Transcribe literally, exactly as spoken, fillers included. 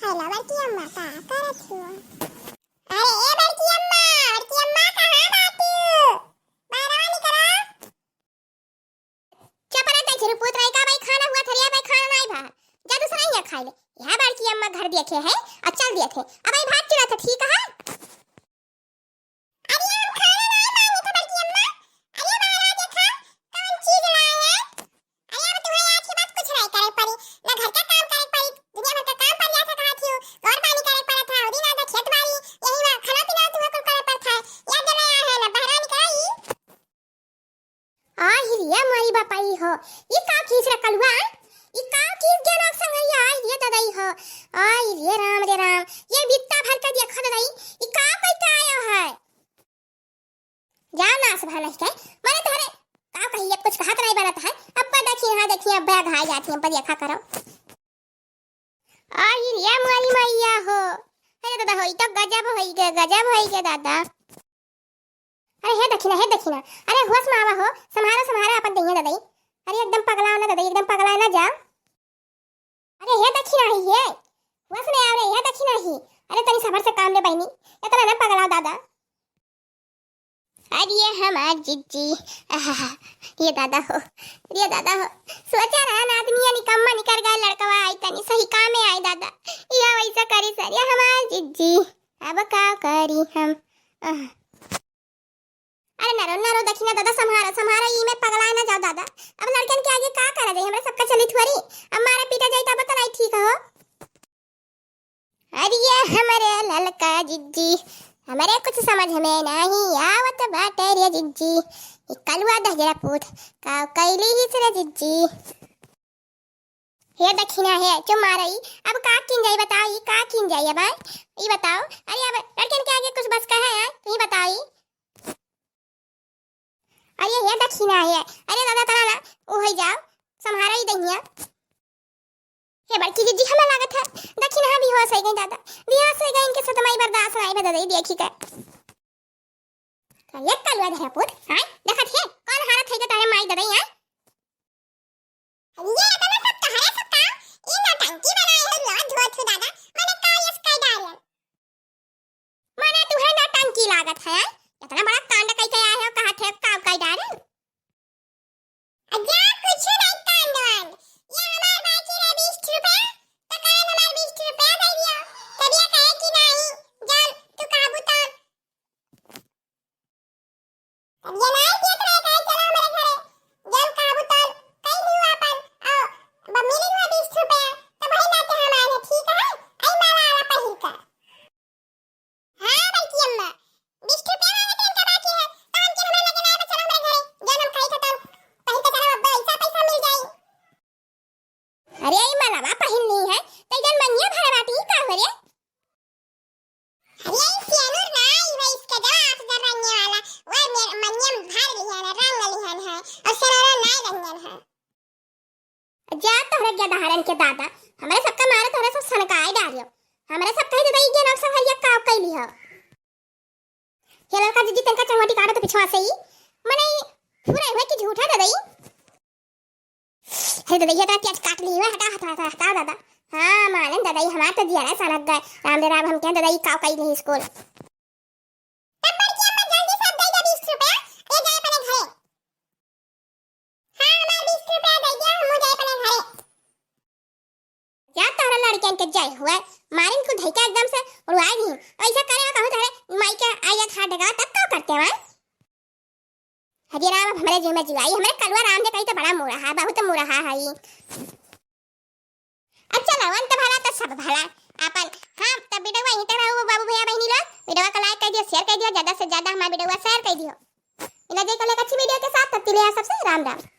हेलो बड़की अम्मा, का करत हो? अरे ए बड़की अम्मा, बड़की अम्मा कहाँ बाटू? बाहर निकला। चुप रह, तें झिरपुत रही का भाई, खाना हुआ थरिया भाई, खाना नाहीं भा। जा दूसरा ही खाइ ले। यहाँ बड़की अम्मा घर देखे है, अच्छा देखे। अब भाई भात चुरा था, ठीक है? अरे हम खाना नाहीं मांगे थे बड़की अम्मा। अरे बाहर आ देखा, कौन चीज लाए हैं? अरे अब तुम्हें आज के बाद कुछ नाहीं करे पड़ी, ना घर का काम करे पड़ी, दुनिया भर का काम पड़ जाता कहा थी, घर पानी करे पड़ा था, उदी ना खेत बाड़ी, यही ना खाना पीना तुम्हें कुल करे पड़ता है। याद दिलाया है ना, बाहर निकला ही। आ हिरिया मारी बापाई हो, ई का खींच रे कलुआ? ई का खींच गया लोग संगैया? आ हिरिया ददाई हो, आ हिरिया राम रे राम, ये बित्ता भर के देखो ददाई, ई का कह के आयो है? जा नास भा नहीं के, मने तोहरे का कही, अब कुछ कहत नहीं बनत है, अब देखी, हाँ देखी, अब बैग हाई जाती है, अब देखा करो। आई रे मोरी मैया हो। अरे दादा हो, ई तो गजब होई गे, गजब होई गे दादा। अरे हे दखिना, हे दखिना, अरे होश में आवा हो, सम्हारा, सम्हारा अपन दहिया दादा। अरे एकदम पगला ना दादा, एकदम पगला ना जा। अरे हे दखिना ही, हे होश में आवा रे, हे दखिना ही। अरे तनी सबर से काम ले बहिनी, इतना ना पगला दादा। अरे ये हमार जिज्जी, आहा, ये दादा हो, ये दादा हो, सोचा रहा ना आदमी ये निकम्मा निकर गए लड़कवा आई तनी सही कामे आई दादा, या वैसा करी सर, ये हमार जिज्जी, अब का करी हम, आह। अरे नरो, नरो, दखिना दादा, सम्हारा, सम्हारा, ई में पगलाए ना जाओ दादा, अब लड़कन के आगे का करा जाए, हमरा सबका चली थोड़ी, अब मारा पीटा जाए तब तो नहीं ठीक हो। अरे ये हमरे ललका जिज्जी, हमरे कुछ समझ में नाही आवत बाटे रे जिज्जी। ई कलुआ दहिजरा पूत का कैली हिस रे जिज्जी। हे दखिना हे, चुम्मा रही, अब का किन जाई बताओ, ई का किन जाई अब, आय? ई बताओ, अरे अब लड़कन के आगे कुछ बस का है, आय? तू ही बताओ ई। अरे हे दखिना हे, अरे दादा तरा ना, उ होई जाओ, सम्हारा ही दहिया। हे बड़की जिज्जी, हमें लागत है दखिना बेहोश हो गई दादा, बेहोश हो गई, इनके सतमाई बर्दाश्त नहीं बा दादा, ई देखी का। ये कलुआ धरा पूत, हाँ, देखत है कौन हालत है तारे माई दादा यहाँ। ये इतना सब तहरा सब काम, ये नौटंकी बनाए हो, लाज धोत हो दादा, मने का यस कह डारे। मने तुहे नौटंकी लागत है, इतना बड़ा कांड कई के आए हो, कहा थे काम कई डारे। जा कुछ नहीं कांड वांड, ये हमार बाकी रहे बीस रुपया, तो कान हमार बीस रुपया दे दियो, तब ये कहे कि नहीं, जान तू काबू तो। अब ये नाई पियत रहे, कहे, "चलो हमरे घरे, जौन कहबू तौन कई लियो आपन, और अब मिली हुआ बीस रुपया, तो वही नाते हम आए हैं, ठीक है? आई माला आला पहिर कर।" हाँ, बड़की अम्मा, बीस रुपया मांगे थे, इनका बाकी है, तो हम के हमरा लगे ना, चलो हमरे घरे, जौन हम खाई थे, तौन पहिर के चलो, अब ऐसा पैसा मिल जाई। अरे, ई मलवा पहिन ली है, तो इधर मंगिया भरे बाटी, ई का हो रे? अरे, ई सियानुर ना, ई वही इसके जो आठ हजार रंगे वाला, वो मे-, मंगिया में भर लिहन है, रंग लिहन है, और सियानुर ना रंगन है। जा तोहरे गदहरन के दादा, हमरे सबका मारे तोहरे सब सनकाए डालियो। हमरे सब कही दे, ई गेनक सब हरिया काव कैली हो। हे ललका जिज्जी, तनका चंगोटी काटो तो पिछवा से ही। मने ई पूरा हुए कि झूठा दे दई। हे दे दई, ये तो प्याज काट ली है, हटा, हटा, हटा, हटा दादा। हाँ, मालन दे दई, हमार तो जियरा सनक गए। राम रे राम, हम क्या दे दई, काव कई नहीं स्कूल। तब बड़की अम्मा जल्दी से दे दे बीस रुपया, ये जाए अपने घरे। हाँ, हमार बीस रुपया दे दिया, हम जाए अपने घरे। जा तोहरा लड़कियन के जय हुए, मारिन कुल धइका एकदम से उड़वाए दी। ऐसा करे कहूँ तोहरे माई के आई एक हाथ डगा तब का करते हैं? हरे राम, अब हमरे जीव में जीव आई, हमरे कलुआ राम दे कही तो बड़ा मुरहा, बहुत मुरहा है ई। अच्छा, लवन तो भला तो सब भला। अपन, हाँ, तब वीडियो यहीं तक रहो बाबू भैया बहनी लोग। वीडियो को like कर दियो, share कर दियो, ज्यादा से ज्यादा हमारा वीडियो share कर दियो। इला जे कल एक अच्छी वीडियो के साथ, तब के लिए आप सबसे राम राम।